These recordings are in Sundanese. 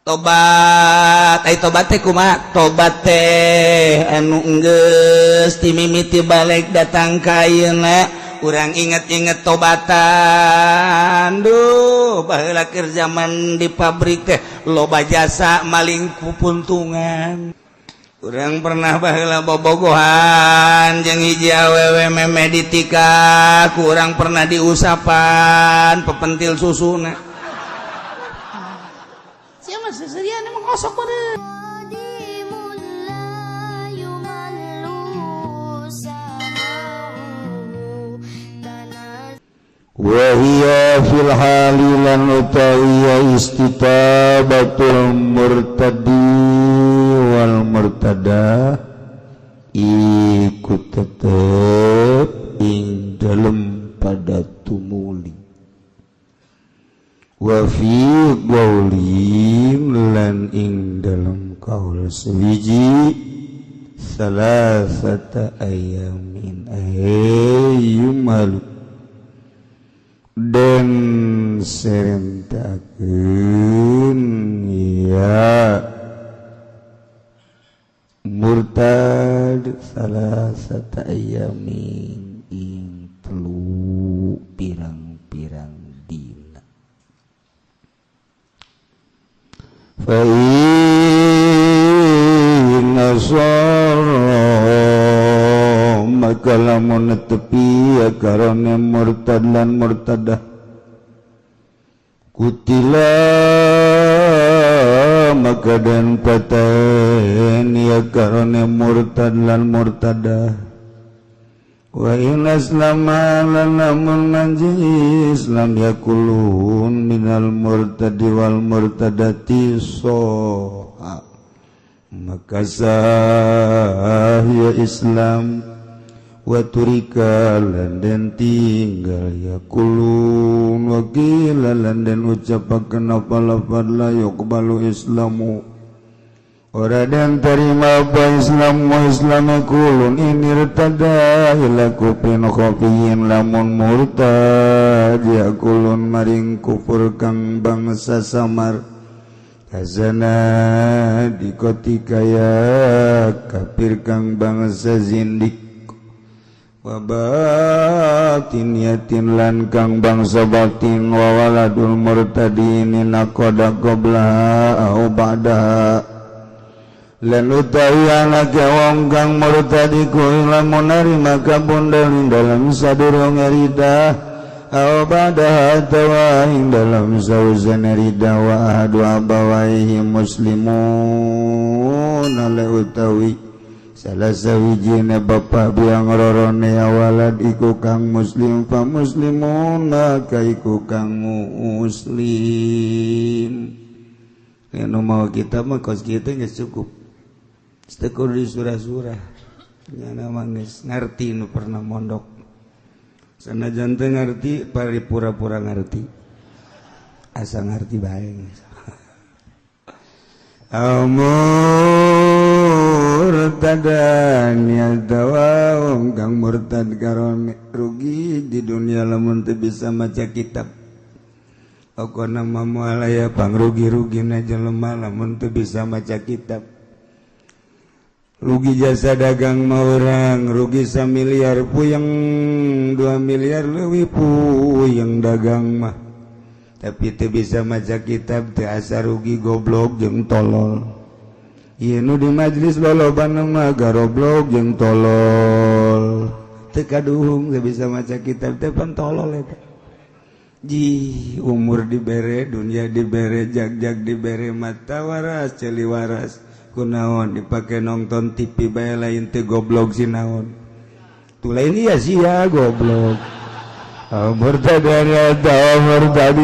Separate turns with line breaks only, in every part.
Tobat ay tobat teh kumaha? Tobat teh anu enggeus ti mimiti balig datang ka ayeuna, urang inget-inget tobatan. Duh, baheula keur zaman di pabrik teh loba jasa maling pupuntungan. Urang pernah baheula bobogohan jeung hiji awewe, memeh ditikah, kurang pernah diusapan pepentil susuna. Siapa seserian emang kosok pada.
قديم لا يمل سماعه تنزل
وهي في الحال lan utawi استتابة المرتد والمرتدة iku tetep ing dalem pada tumuli. وفي قول lan ing dalem kaul sewiji ثلاثة أيام ay يمهل den serentakeun ya murtad ثلاثة أيام ing telu pirang-pirang dina. فإن أصر maka lamun netepi ya karone murtad lan murtadah, قتل maka den paten ya karone murtad lan murtadah. وإن أسلم lan lamun manjing Islam ya kulun من المرتد والمرتدة صح maka sah ya Islam. وترك lan den tinggal ya kulun. وقيل lan den ucapakeun apa lafad لا يقبل إسلامه ora den terima apa Islam wa Islam kulun إن ارتد إلى كفر خفي lamun murtad ya kulun maring kufur kang bangsa samar, كالزنادقة kaya kafir kang bangsa zindik, وباطنية lan kang bangsa batin. وولد المرتد إن انعقد قبلها أو بعدها lan utawi anake wong kang murtad iku lamun narima kabundel ing dalam sadurunge ridah أو بعدها atawa ing dalam sausane ridah. وأحد أبويه مسلم ale utawi salah sawijine bapa biang rorone walad iku kang muslim, فمسلم maka iku kang muslim. Nu mau kita mah kos kitu geus cukup. Teu di surah-surah nyana mah geus ngarti. Nu pernah mondok sanajan teu ngarti, pari pura-pura ngarti, asa ngarti bae. مرتدا atawa wong kang murtad karone rugi di dunia lamun teu bisa maca kitab. Pokona mah moal aya pangrugi-rugina jelema lamun teu bisa maca kitab. Rugi jasa dagang mah urang, rugi samiliar puyeng, 2 miliar leuwih puyeng dagang mah. Tapi teu bisa maca kitab teu asa rugi, goblok jeung tolol. Ieu nu di majelis lolobana mah garoblok jeung tolol, teu kaduhung teu bisa maca kitab teh pan tolol eta. Ji, umur dibere, dunia dibere, jag-jag dibere, mata waras, ceuli waras, kunaon dipake nonton TV bae? Lain teu goblok si naon tuh? Lain iya sih ya goblok. Murtad atau murtad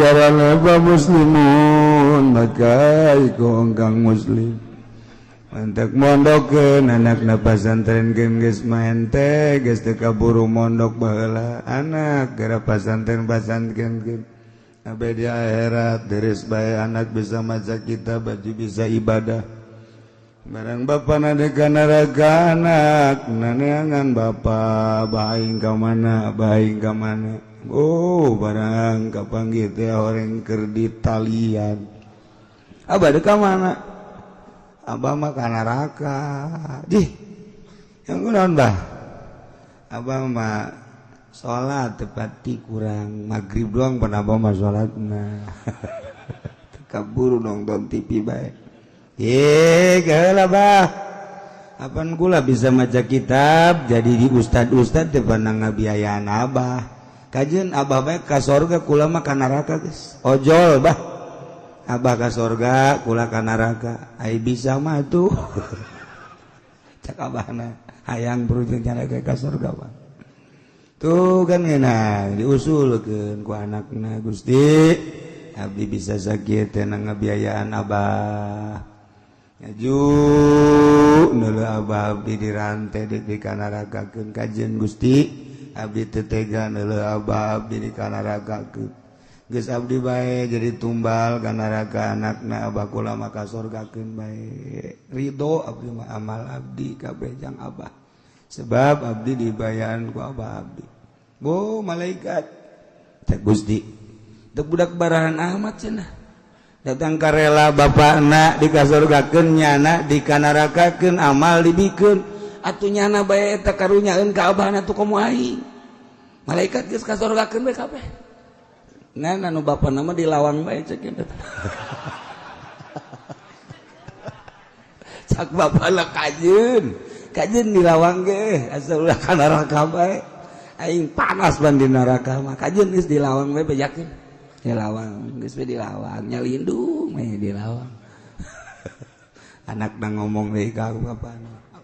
مسلم maka iku kang muslim. Mantak mondokkeun anakna pasantren geus main teh geus teu kaburu mondok baheula anak gara pasantren pasantren sampai di akhirat deres bae anak bisa maca kitab, baju bisa ibadah. Barang bapak nade ka neraka, anak naneangan bapak baing ka mana, baing ka mana. Oh, barang kapanggih teh orang keur di talian. Abah dek ka mana? Abah mah ka neraka. Dih, yang kunaon, Bah? Abah mah salat tepati kurang maghrib doang pan abah mah salatna. Kaburu nonton TV bae. Eh, geula, Bah. Apan kula bisa maca kitab jadi di ustad-ustad teu pernah ngabiayaan abah. Kajeun abah bae ka sorga, kula mah ka neraka geus. Ojol, Bah. Abah ka sorga, kula ka neraka. Ai bisa mah tuh. Cak abahna hayang berujung ka sorga, Bah. Tuh kan ngeunah diusulkeun ku anakna, "Gusti, abdi bisa sakit teh ngabiayaan abah. Ngaju neuleuh abah abdi dirantai di kanarakakeun. Kajeun Gusti, abdi teu tega neuleuh abah abdi dikanarakakeun. Geus abdi bae jadi tumbal ka neraka anakna abah, kula mah ka sorgakeun bae. Ridho abdi mah, amal abdi kabeh jang abah, sebab abdi dibayaan ku abah abdi." Bo malaikat, cek Gusti, teu budak barahan amat cenah, datang karela bapakna dikasorgakeun, nyana dikanarakakeun, amal dibikeun. Atuh nyana bae eta karunyaeun ka abahna tuh komo aing. Malaikat geus kasorgakeun bae kabeh, ngan anu bapana mah dilawang bae cek eta. Cak bapana, "Kajeun, kajeun dilawang ge, asal ulah ka neraka bae. Aing panas ban di neraka mah. Kajeun geus dilawang bae, bejakeun dilawang geus we, dilawang nyalindung we dilawang." Anak ngomong deui ka bapana,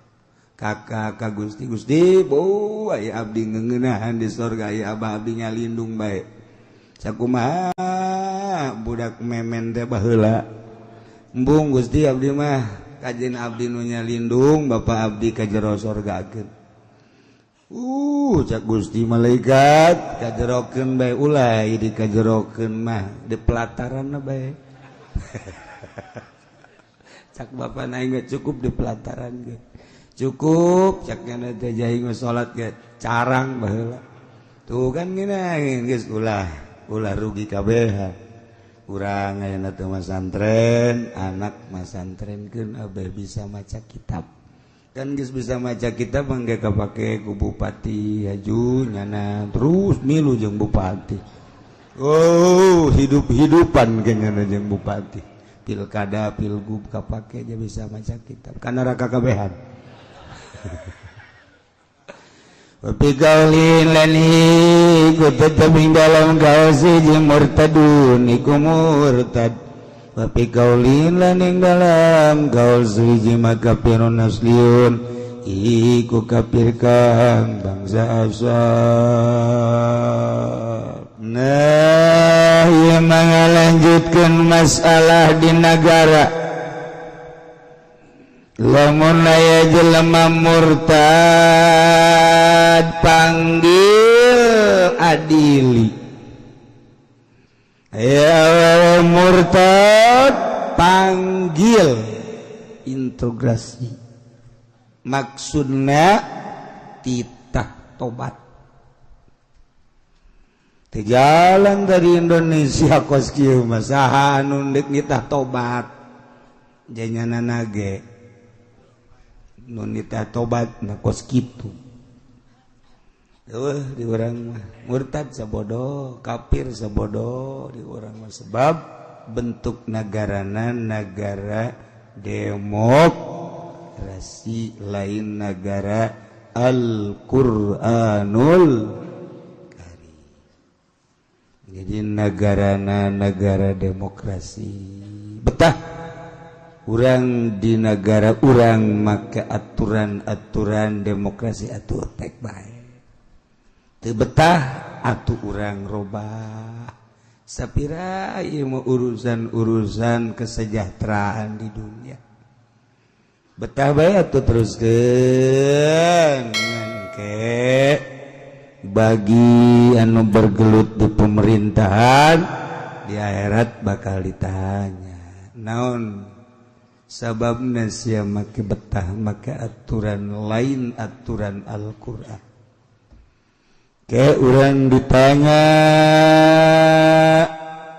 kakak ka Gusti, "Gusti, bo aya abdi ngeuneunahan di sorga, aya abah abdi nyalindung bae. Sakumaha budak memen teh baheula. Embung Gusti, abdi mah kajeun abdi nu nyalindung bapak abdi ka jero sorgakeun." Cak Gusti malaikat, kajerokeun bae, ulah di kajerokeun mah di pelataran bae. Cak bapak naik, "Cukup di pelataran ge cukup." Cak nyana teh, "Jahing salat ge carang baheula." Tuh kan gini geus, ulah ulah rugi kabeh urang ayeuna teh masantren, anak masantrenkeun abeh bisa maca kitab. Kan geus bisa maca kitab mangga kapake ku bupati, haju nyana terus milu jeung bupati. Oh, hidup-hidupan ke nyana jeung bupati, pilkada, pilgub kapake aja bisa maca kitab, kana neraka kabehan. Pigaulin lan iku tetep ing dalam kaos jeung murtadun iku murtad. Wa pigaulin lan ing dalam kaos hiji makafirun asliun iku kafir kang bangsa asal. Nah, ieu mah ngalanjutkeun masalah di negara. Lamun aya jelema murtad, panggil, adili. Aya murtad, panggil integrasi, maksudna titah tobat. Teu jalan dari Indonesia kos kieu mah. Saha anu deuk nitah tobat? Janyana ge nu nitah tobat na kos kitu. Eueuh di urang mah murtad sabodo, kafir sabodo di urang mah, sebab bentuk negarana negara demokrasi, lain negara Al-Qur'anul Karim. Jadi negarana negara demokrasi. Betah urang di negara urang maka aturan-aturan demokrasi atuh tek bae. Teu betah atuh urang robah. Sapira ieu mah urusan-urusan kesejahteraan di dunia. Betah bae atuh teruskeun, ngan ke bagi anu bergelut di pemerintahan, di akhirat bakal ditanya naon sababna sia make betah make aturan lain aturan Al-Qur'an. Ke urang ditanya,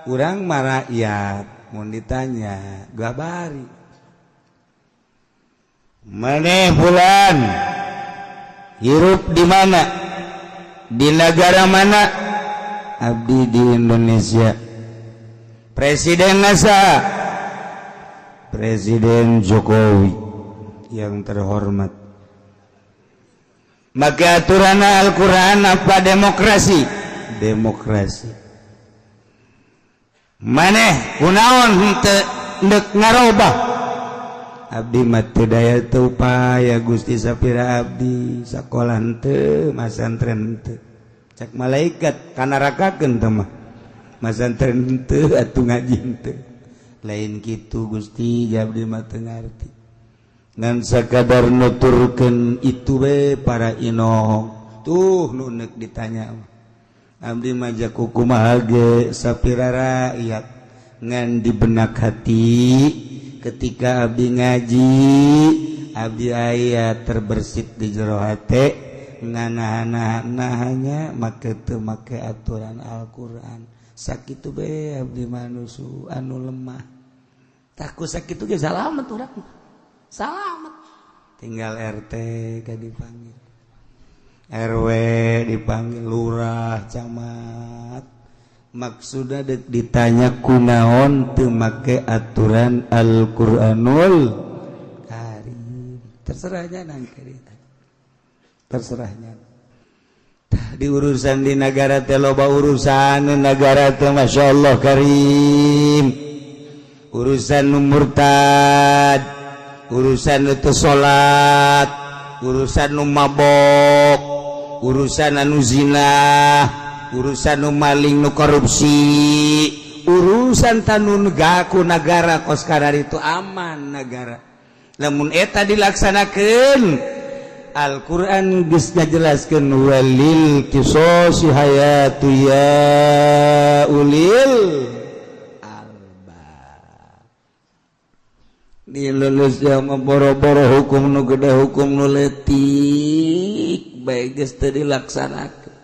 urang mah rakyat. Mun ditanya gabari maneh bulan hirup di mana, di negara mana? Abdi di Indonesia. Presiden NASA, Presiden Jokowi yang terhormat. Maka aturan Al-Quran apa demokrasi? Demokrasi. Maneh kunaon henteu ndek ngarobah? Abdi mah teu daya teu upaya, Gusti, sapira abdi sakola henteu, masantren henteu. Cak malaikat kanarakakeun teh mah, masantren henteu atuh, ngaji henteu. Lain kitu, Gusti, abdi mah teu ngarti, ngan sakadar nuturkeun itu we. Para inohong tuh nu neuk ditanya mah. Abdi mah jaku kumaha ge sapira rakyat, ngan di benak hati ketika abdi ngaji, abdi aya terbersit di jero hate nganahan-nahanya make teu make aturan Al-Qur'an. Sakitu be abdi manusia anu lemah. Takut sakitu ge salamet urang, salamet. Tinggal RT ka dipanggil, RW dipanggil, lurah, camat, maksudnya dek ditanya kunaon teu make aturan Al-Qur'anul Karim. Terserahnya nangke, terserahnya. Di urusan di negara teh loba urusan negara teh, Masya Allah Karim, urusan nu murtad, urusan itu salat, urusan nu mabok, urusan anu zina, urusan nu maling, nu korupsi, urusan tanun gaku negara kos itu aman negara lamun eta dilaksanakan. Al-Quran geus ngajelaskeun walil qisosi hayatu ya ulil albab. Di Indonesia mah boro-boro hukum nu gede, hukum nu leutik bae geus teu dilaksanakeun.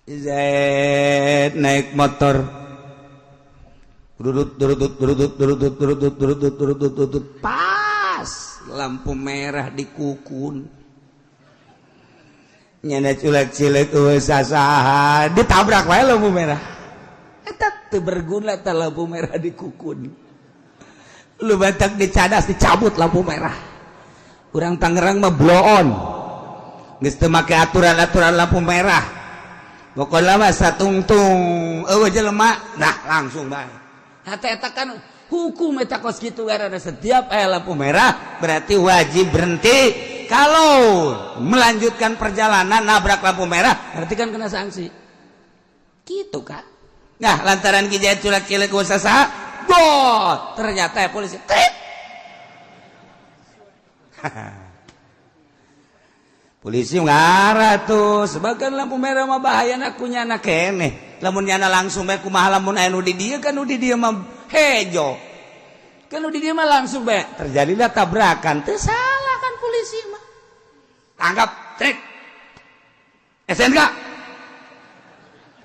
Zaid naik motor, durut durut durut durut durut durut durut durut, pas lampu merah dikukun, nyana culek cilek sasaha, ditabrak wae lampu merah eta. Teu berguna ta lampu merah dikukun. Lu batak dicadas, dicabut lampu merah. Urang Tangerang mah bloon, geus teu make aturan-aturan lampu merah. Pokoknya mah satungtung eueuh jelema, nah langsung bae. Hate eta kan hukum eta kos kitu karena setiap aya lampu merah berarti wajib berhenti. Kalau melanjutkan perjalanan nabrak lampu merah berarti kan kena sanksi gitu kan. Nah, lantaran kijaya culak cilek saha bot, ternyata ya polisi trip. Polisi ngarah tuh sebagian lampu merah mah bahaya aku nyana keneh. Lamun nyana langsung bae kumaha? Lamun aya nu di dieu kan, nu di dieu mah hejo kan, nu di dieu mah langsung bae terjadilah tabrakan. Teu salah kan polisi mah, tangkap, trik. STNK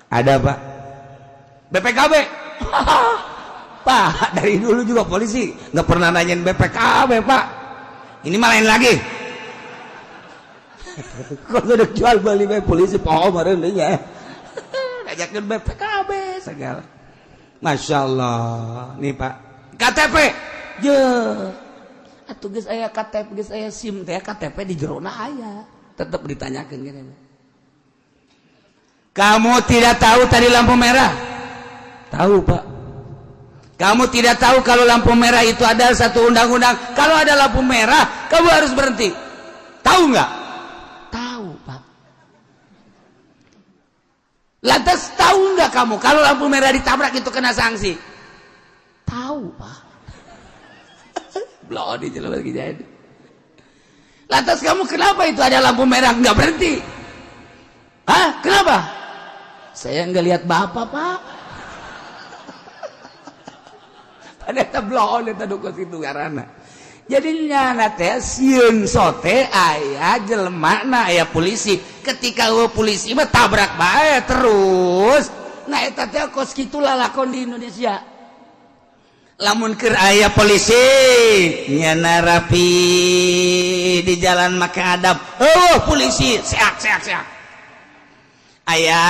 ada, Pak? BPKB, Pak? Dari dulu juga polisi nggak pernah nanyain BPKB, Pak. Ini mah lain lagi. Kalau udah jual beli bae polisi poho meureun nya ngajakeun BPKB segala. Masya Allah. Nih, Pak, KTP je atuh. Geus aya KTP, geus aya SIM teh, KTP di jerona aya, tetep ditanyakeun gini. Kamu tidak tahu tadi lampu merah? Tahu, Pak. Kamu tidak tahu kalau lampu merah itu ada satu undang-undang, kalau ada lampu merah kamu harus berhenti, tahu nggak? Tahu, Pak. Lantas tahu nggak kamu kalau lampu merah ditabrak itu kena sanksi? Tahu, Pak. Belum di lagi jadi. Lantas kamu kenapa itu ada lampu merah nggak berhenti? Hah? Kenapa? Saya nggak lihat bapak, Pak. Pada bloon eta dukun itu karena jadi nyana teh sieun sote aya jelema na aya polisi. Ketika eueuh polisi mah tabrak bae terus. Nah, eta teh kos kitu lalakon di Indonesia.
Lamun keur aya polisi, nyana rapi di jalan make adab. Oh, polisi seak seak seak. Aya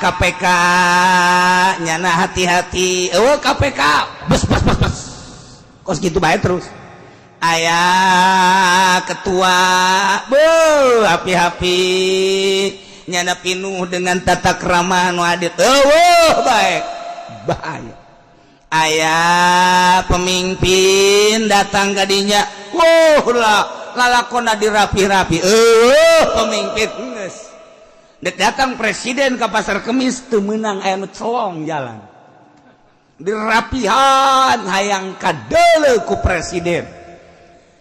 KPK, nyana hati-hati. Oh, KPK bes bes bes bes, kos gitu bae. Terus aya ketua, be happy-happy, nyana pinuh dengan tata krama nu adil. Oh, baik bahaya. Aya pemimpin datang kadinya, wow lah, lalakona dirapi-rapi. Eh, pemimpin geus dek datang, presiden ke Pasar Kemis teu meunang, aya nu celong, jalan dirapihan, hayang kadeuleu ku presiden.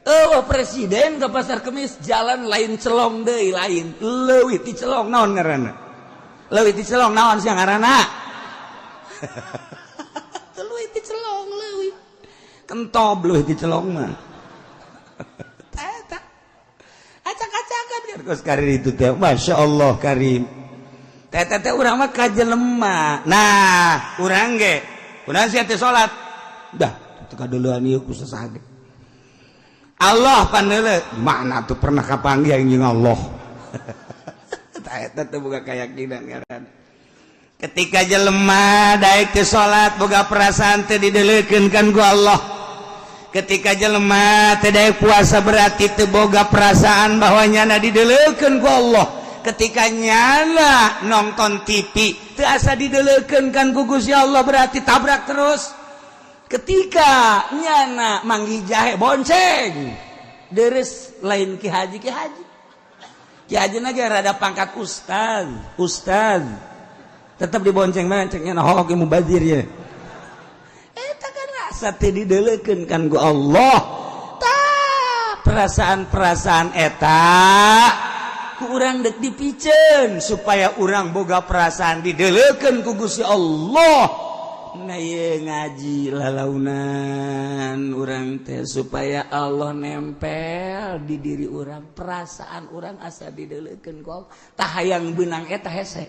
Oh, presiden ke Pasar Kemis, jalan lain celong deui, lain, leuwih ti celong. Naon ngaranna leuwih ti celong? Naon sia ngaranna? Leuwih ti celong, leuwih kentob, leuwih ti celong mah. Eta acak-acakan biar kos karir itu teh. Masya Allah, karim teh teh urang mah ka jelema. Nah, urang ge kunaon sia teh salat? Dah teu kadeulean ieu ku sasage. Allah paneule mana tuh pernah kapanggih aing jeung Allah? Tah, eta teh boga keyakinan ngaranna. Ketika jelema daek ke salat, boga perasaan teh dideulekeun kan ku Allah. Ketika jelema teh daek puasa, berarti teu boga perasaan bahwa nyana dideulekeun ku Allah. Ketika nyana nonton TV, teu asa dideulekeun kan ku Gusti Allah, berarti tabrak terus. Ketika nyana manggih jahe, bonceng deres, lain ki haji, ki haji, ki haji lagi rada pangkat ustaz, ustaz tetap dibonceng mah cek nyana hook mubazir ya. Eta kan asa teh dideulekeun kan ku Allah. Tah, perasaan-perasaan eta ku urang dek dipiceun supaya urang boga perasaan dideulekeun ku Gusti Allah. Nah, ieu ngaji lalaunan urang teh supaya Allah nempel di diri urang, perasaan urang asa dideulekeun ku Allah. Tah, hayang beunang eta hese,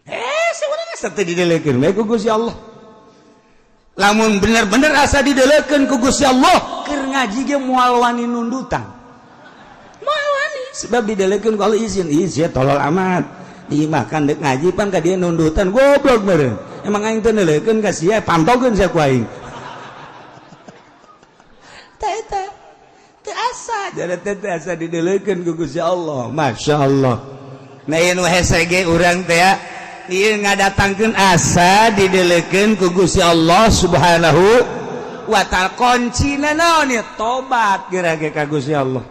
hese urang asa teu dideulekeun bae ku Gusti Allah. Lamun bener-bener asa dideulekeun ku Gusti Allah, keur ngaji ge moal wani nundutan, moal wani, sebab dideulekeun ku Allah. Izin izin, tolol amat dimakan dek ngaji pan ka dia nundutan, goblok meureun. Emang aing teu neuleukeun ka sia? Pantogeun sia ku aing. Tah, eta teu asa jadi teh, teu asa dideulekeun ku Gusti Allah. Masya Allah. Nah, ieu nu hese ge urang teh ya, ieu ngadatangkeun asa dideulekeun ku Gusti Allah Subhanahu wa Ta'ala. Kuncina naon ya? Tobat geura ge ka Gusti Allah.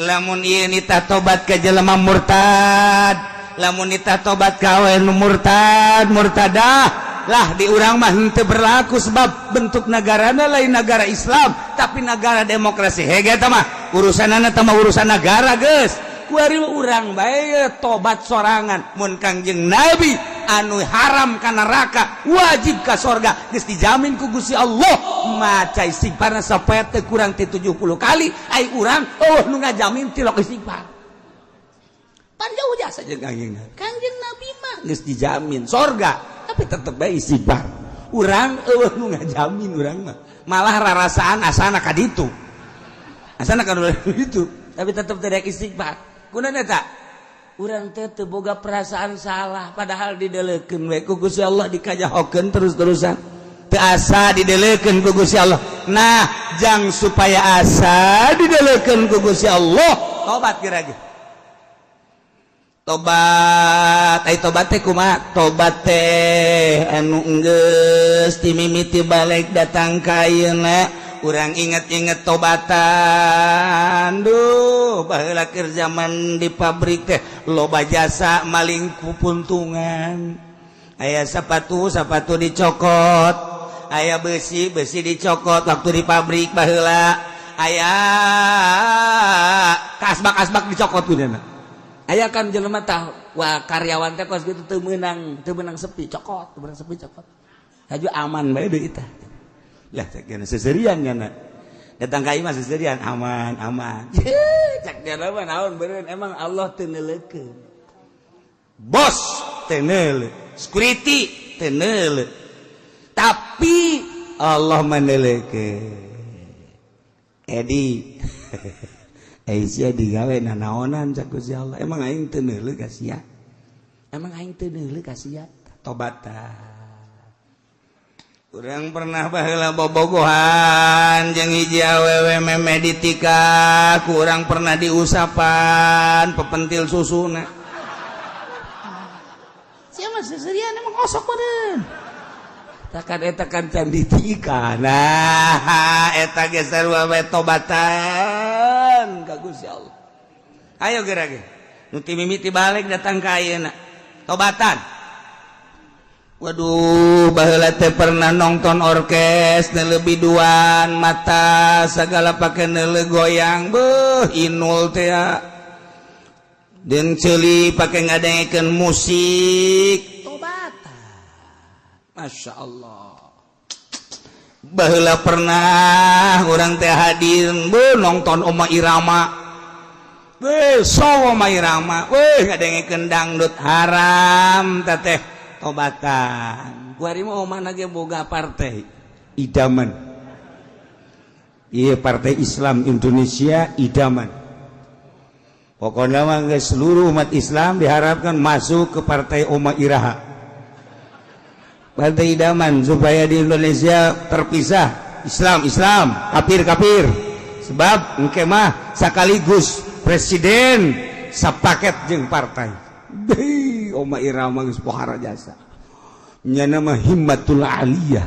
Lamun ieu nitah tobat ka jelema murtad, lamun nitah tobat ka awewe nu murtad, murtadah lah, di urang mah henteu berlaku, sebab bentuk negarana lain negara Islam tapi negara demokrasi. Hege eta mah urusanana, tah mah urusan negara geus. Kuari urang bae tobat sorangan. Mun Kangjeng Nabi anu haram ka neraka, wajib ka sorga, geus dijamin ku Gusti Allah, maca istighfarna sapoe teu kurang ti 70 kali. Ai urang, oh, nu ngajamin tilok istighfar pan jauh jasa jeung Kangjeng Nabi. Kangjeng Nabi mah geus dijamin sorga, tapi tetep bae istighfar. Urang eueuh nu ngajamin. Urang mah malah rarasaan asana ka ditu, asana ka ditu, tapi tetep tidak istighfar. Kunaon eta? Urang teh teu boga perasaan salah, padahal dideulekeun we ku Gusti Allah, dikajahokeun terus-terusan, teu asa dideulekeun ku Gusti Allah. Nah, jang supaya asa dideulekeun ku Gusti Allah, tobat kira ge, tobat. Ai tobat teh kumaha? Tobat teh anu geus timimiti balik datang ka ayeuna, urang inget-inget tobatan. Duh, baheula keur zaman di pabrik teh loba jasa maling pupuntungan. Aya sepatu, sepatu dicokot. Aya besi, besi dicokot. Waktu di pabrik baheula aya kasbak, kasbak dicokot. Kudu aya kan jelema tah. Wah, karyawan teh kos gitu, teu meunang, teu meunang sepi, cokot, teu meunang sepi, cokot. Haju aman bae deui tah. Lah, cek dia seserian kan, datang ka imah seserian, aman aman. Cek dia mah naon beureun, emang Allah teu neuleukeun, bos teu neuleu, security teu neuleu. Tapi Allah meneleke Edi, eh, sia digawe nanaonan cak Gusti Allah. Emang aing teu neuleuh ka sia? Emang aing teu neuleuh ka sia? Tobatan. Urang pernah baheula bobogohan jeung hiji awewe, memeh ditikah, kurang pernah diusapan pepentil susuna. Siapa seserian emang osok meureun. Takan eta kan can ditikah. Nah, eta ge sarua we tobatan ka Gusti Allah. Ayo geura ge. Nu ti mimiti balik datang ka ayeuna. Tobatan. Waduh, baheula teh pernah nonton orkes lebih duan mata segala pakai neuleuh goyang, beuh, inul teh den ceuli pakai ngadengekeun musik. Tobatan. Masya Allah. Baheula pernah urang teh hadir, beuh, nonton Oma Irama. Beuh, so Oma Irama, weh, ngadengekeun dangdut haram teteh. Tobatan. Kuari mah omah ge boga partai
Idaman. Iya, Partai Islam Indonesia Idaman. Pokoknya mah geus seluruh umat Islam diharapkan masuk ke Partai Oma Iraha, Partai Idaman, supaya di Indonesia terpisah Islam Islam, kafir kafir. Sebab engke mah sekaligus presiden sapaket jeung partai. Deh, Oma Irama geus pohara jasa. Nyana mah himmatul aliyah,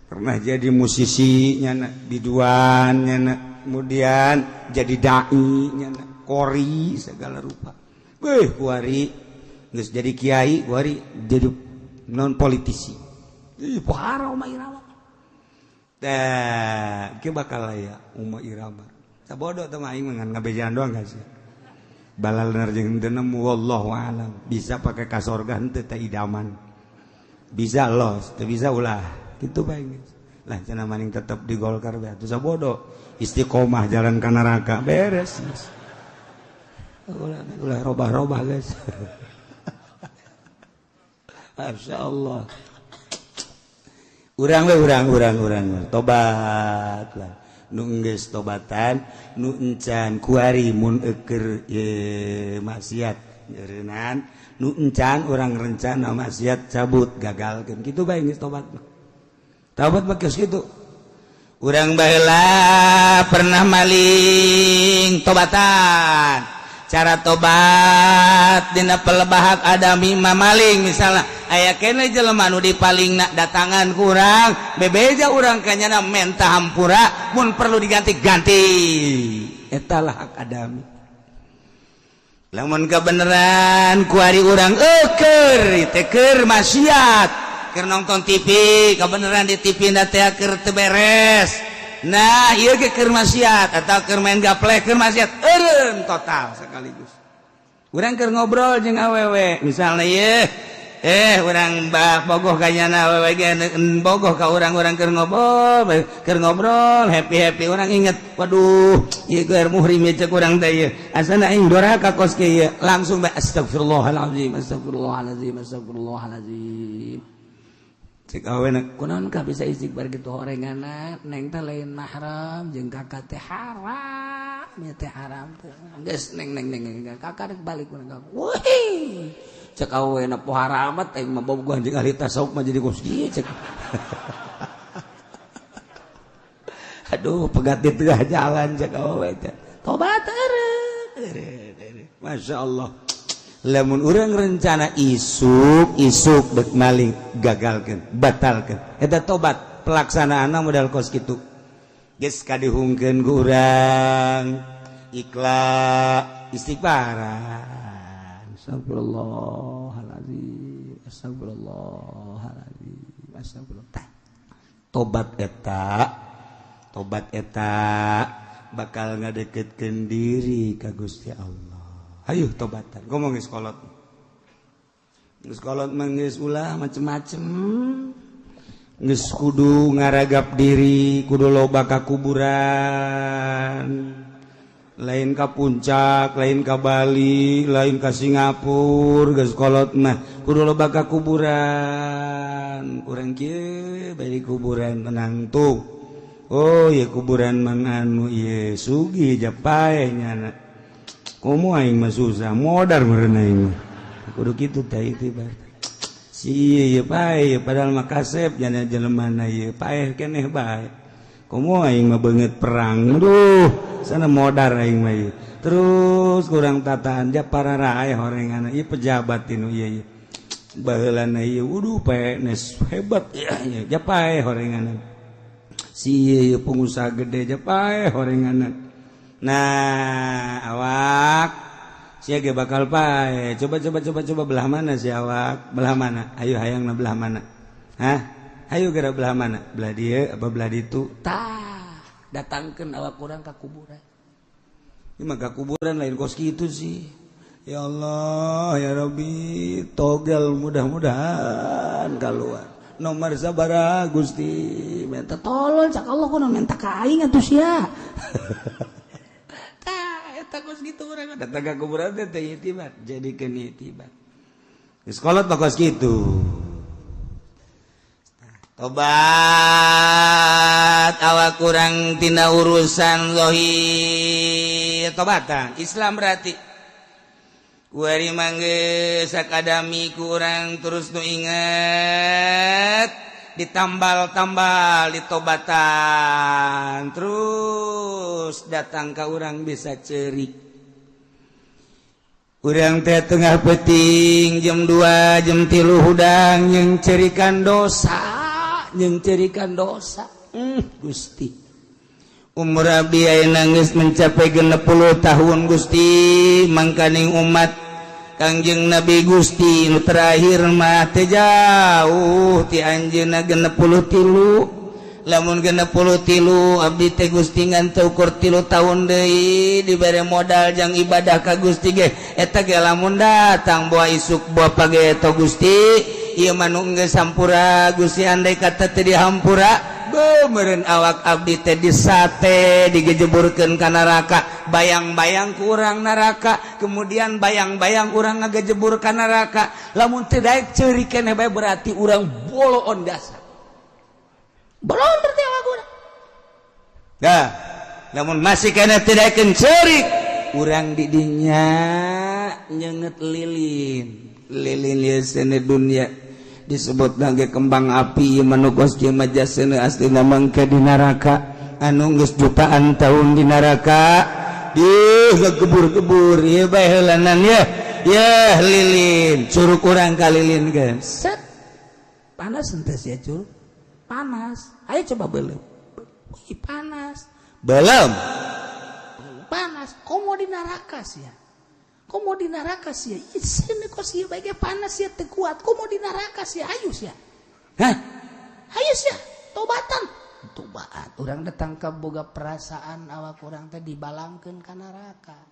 pernah jadi musisi nyana, biduan nyana, kemudian jadi dai nyana, kori segala rupa. Beuh, kuari geus jadi kiai, kuari jadi non politisi. Ih, pohara Oma Irama. Teh, ke bakal aya Oma Irama. Sabodo teh mah, aing mah ngan ngabejaan doang sih. Balal jeung teu nemu, wallahu alam. Bisa pakai ka sorga henteu teh idaman? Bisa los, teu bisa ulah. Kitu bae geus. Lah, cenah maning tetep di Golkar bae atuh, sabodo. Istiqomah jalan ka neraka beres. Ulah ulah robah-robah, guys. Masya Allah. Urang we, urang urang urang tobat lah. Nu geus tobatan, nu encan kuari mun eker ye maksiat nyeureunnan, nu encan urang rencana maksiat cabut, gagalkeun, kitu bae geus tobat mah. Tobat mah geus kitu.
Urang baheula pernah maling, tobatan. Cara tobat dina pelebah hak adami mamaling, misalnya aya kene jelema nu dipaling nak datangan kurang bebeja urang kanyana menta hampura, mun perlu diganti-ganti. Etalah hak adami. Lamun kebenaran kuari urang eker teh keur maksiat, keur nonton TV, kebenaran di TV na teh keur teu beres. Nah, ieu ge keur maksiat atau keur main gaplek, keur maksiat eureun total sekaligus. Urang keur ngobrol jeung awewe misalnya, ieu urang bogoh kanyana, awewe ge bogoh ka urang, urang keur ngobrol happy happy, urang inget, waduh, ieu keur muhrim ieu, cek urang teh, ieu asana aing doraka kos kieu, langsung bae astagfirullahalazim, astagfirullahalazim, astagfirullahalazim. Cek awena, kunaon ka bisa istighfar gitu horenganna? Neng teh lain mahram jeung kakak teh, haram ya teh, haram teh. Geus, neng neng neng, kakak rek balik urang. Wih, cek awena, pohara amat aing mah bogohan jeung ahli tasawuf mah jadi kos kieu, cek. Aduh, pegat di tengah jalan, cek awewe teh. Tobat eureun.
Masya Allah. Lamun urang rencana isuk isuk dek maling, gagalkan, batalkan. Eta tobat pelaksanaan modal kos kitu. Geus kadihungkeun ku urang ikhlas, istighfaran, astagfirullahaladzim, astagfirullahaladzim, astagfirullah. Tobat eta, tobat eta bakal ngadeketkeun diri ka Gusti Allah. Ayo tobatan, ngomong geus kolot, geus kolot mah geus ulah macem-macem, geus kudu ngaragap diri, kudu loba ka kuburan, lain ka Puncak, lain ka Bali, lain ka Singapura. Geus kolot mah kudu loba ka kuburan. Kuburan urang kieu bae, di kuburan tenang tuh. Oh ya, kuburan mang anu ieu sugih, japae nyana, komo aing mah susah, modar meureun aing mah. Kudu kitu teh itu si ieu paeh, padahal mah kasep jana jelema na ieu, paeh keneh bae. Komo aing mah beungeut perang, duh, sana modar aing mah ieu. Terus kurang tataan ja para rae horengan ieu pejabat tinu ieu, ieu baheulana ieu wuduh PNS hebat ya, ja paeh horenganan. Si ieu pengusaha gede, ja paeh horenganan. Nah, awak sia ge bakal paeh. Coba, coba, coba, coba, belah mana si awak? Belah mana? Ayo, hayangna belah mana? Hah? Ayo geura, belah mana? Belah dieu apa belah ditu? Tah, datangkeun awak urang ka kuburan. Ini mah ka kuburan lain kos kitu sih. Ya Allah, ya Rabbi, togel mudah-mudahan keluar. Nomor sabaraha, Gusti? Minta tolong cak Allah, kudu minta ka aing atuh sia. Tah, eta kos kitu urang datang ka kuburan teh teh itibar, jadikeun itibar. Geus kolot mah kos kitu. Tobat awak kurang tina urusan zahir, tobatan Islam berarti kuari mangge sakadami kurang terus nu inget, ditambal-tambal, ditobatan terus, datang ke urang bisa cerik. Urang teh tengah peting jam 2, jam 3 hudang yang cerikan dosa, yang cerikan dosa. Gusti, umur abdi ayeuna geus mencapai 60 tahun, Gusti. Mangkaning umat Kangjeng Nabi Gusti nu terakhir mah teu jauh ti anjeunna 63. Lamun 63 abdi teh, Gusti, ngan teu ukur 3 tahun deui dibere modal jang ibadah ka Gusti ge. Eta ge lamun datang boa isuk boa page. Gusti, ieu mah nu geus hampura, Gusti. Andai kata teu dihampura, beuh, awak abdi teh disate, digejeburkeun ka neraka. Bayang-bayang kurang neraka, kemudian bayang-bayang urang ngagejebur ka neraka. Lamun teu daek ceurik keneh bae, berarti urang boloon dasar, boloon berarti awak urang. Dah, lamun masih keneh teu daekeun ceurik, urang di dinya nyenget lilin. Lilin ieu dunia disebut lagi kembang api manukos majasena, aslina mangke di neraka anu geus jutaan tahun di neraka di kebur-kebur ieu bae heulanan ya. Ya, lilin curug urang ka lilin kan set panas henteu sia? Curug panas. Ayo coba belum. Wih, panas belum? Panas. Komo di neraka sia, komo di neraka sia. Sini kok sia bae panas sia teu kuat, komo di neraka sia. Ayo sia. Hah? Ayo sia, tobatan, tobat. Urang datang ke boga perasaan awak urang teh dibalangkeun ka neraka.